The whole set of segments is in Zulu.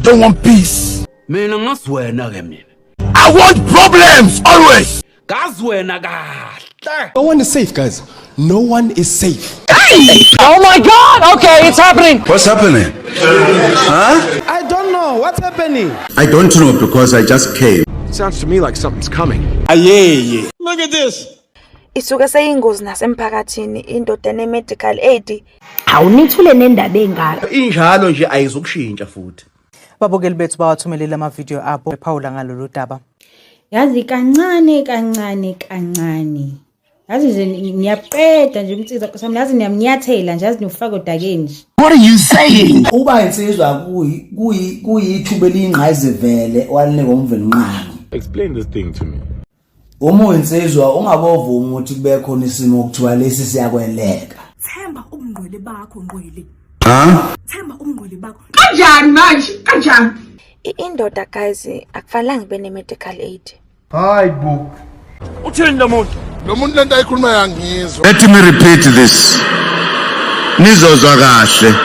don't want peace. Mina ngazi wena ke mina. I want problems always. Ngazi wena kahle. No one is safe, guys. No one is safe. Oh my God! Okay, it's happening. What's happening? I don't know what's happening. I don't know because I just came. Sounds to me like something's coming. Ayeye. Look at this. Isuke seyingozi nasemphakathini indoda ene-medical aid. Awunithule nendaba engaka. Injalo nje, ayizukushintsha futhi. Ababukeli bethu bawathumelele amavidiyo abo bephawula ngalolu daba. Yazi, kancane kancane kancane, yazi nje niyaqeda nje umsiza nkosi, yazi niyamnyathela nje, yazi niyofaka odakeni nje. What are you saying? Uba insizwa kuyithuba eliyingqayizivele walinikwa uMvelinqangi. Explain this thing to me. Uma uyinsizwa ungabovuma ukuthi kube khona isimo okuthiwa lesi siyakweleka. Themba ubungqwele bakho, ngqwele. Huh? Themba ubungqwele bakho. Kanjani manje? Kanjani? Indoda, guys, akufanelanga ibe ne-medical aid. Hayi bo. Uthini lo muntu? Lo muntu lento ayikhuluma yangizwa. Let me repeat this. Nizozwa kahle.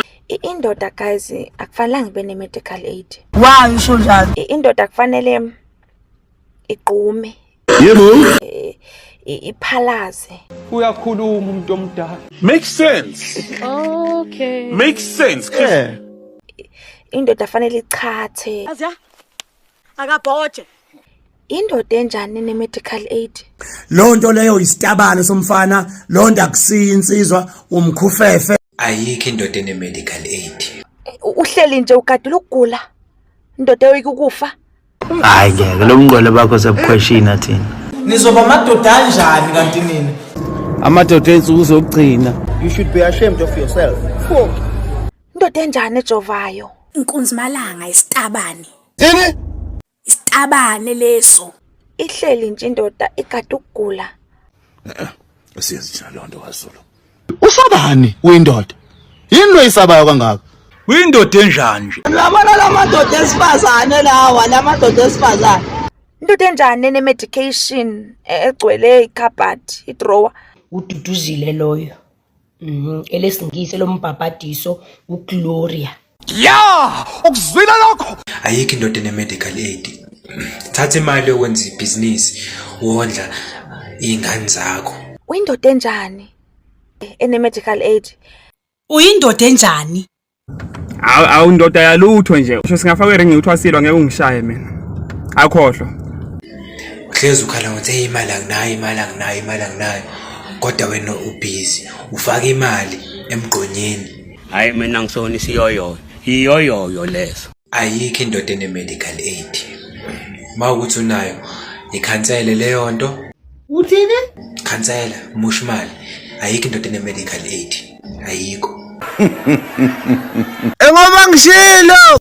Indoda, guys, akufanelanga ibe ne-medical aid. Why usho njalo? Indoda kufanele igqume, Yebo. iphalaze. Uyakhuluma umuntu omdala. Makes sense. Okay. Makes sense. Yeah. Indoda fanele ichathe. Aziya. Akabhoje. Indoda enjani ne-medical aid? Loo nto leyo isitabane somfana, loo nto akusiyo insizwa, umkhufefe. Ayikho indoda ene-medical aid. Uhleli nje ugadile ukugula, indoda eyoyika ukufa. Hayi ngeke, lo mngqwele bakho sebukhweshina thina. Nizoba amadoda anjani kanti nina? Amadoda ey'nsuku zokugcina. You should be ashamed of yourself. Indoda enjani ejovayo? Inkunzimalanga isitabane. Ini? Isitabane leso. Ihleli nje indoda igade ukugula. Asiyazi thina leyo nto kaZulu. Usabani uyindoda? Yini lo isabayo kangaka? Uyindoda enjani nje? Labona lamadoda esifazane lawa, lamadoda esifazane. Indoda enjani ene-medication egcwele ikhabhathi, i-drawer? Ududuzile loyo. Elesingisi lombhabhadiso uGloria. Ya, ukuzwile lokho. Ayikho indoda ene-medical aid. Thatha imali yokwenza ibhizinisi, wondla iy'ngane zakho. Uyindoda enjani ene-medical aid? Uyindoda enjani? Awu, ndoda yalutho nje. Usho singafaka iringi ukuthi wasilwa, ngeke ungishaye mina. Akhohlwa. Uhlezi ukhala ngokuthi, "Hey, imali anginayo, imali anginayo, imali anginayo," kodwa wena ubhizi ufaka imali emgqonyeni. Hayi, mina ngisona isiyoyoyo. Iyoyoyo leso. Ayikho indoda ene-medical aid. Uma ukuthi unayo, ikhansele leyo nto. Uthini? Khansela, musha imali. Ayikho indoda ene-medical aid, ayikho. Engoba ngishilo.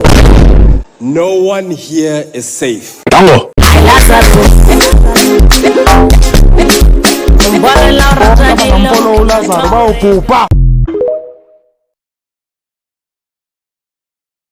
No one here is safe. Dango. Lazaro. Bawubhubha.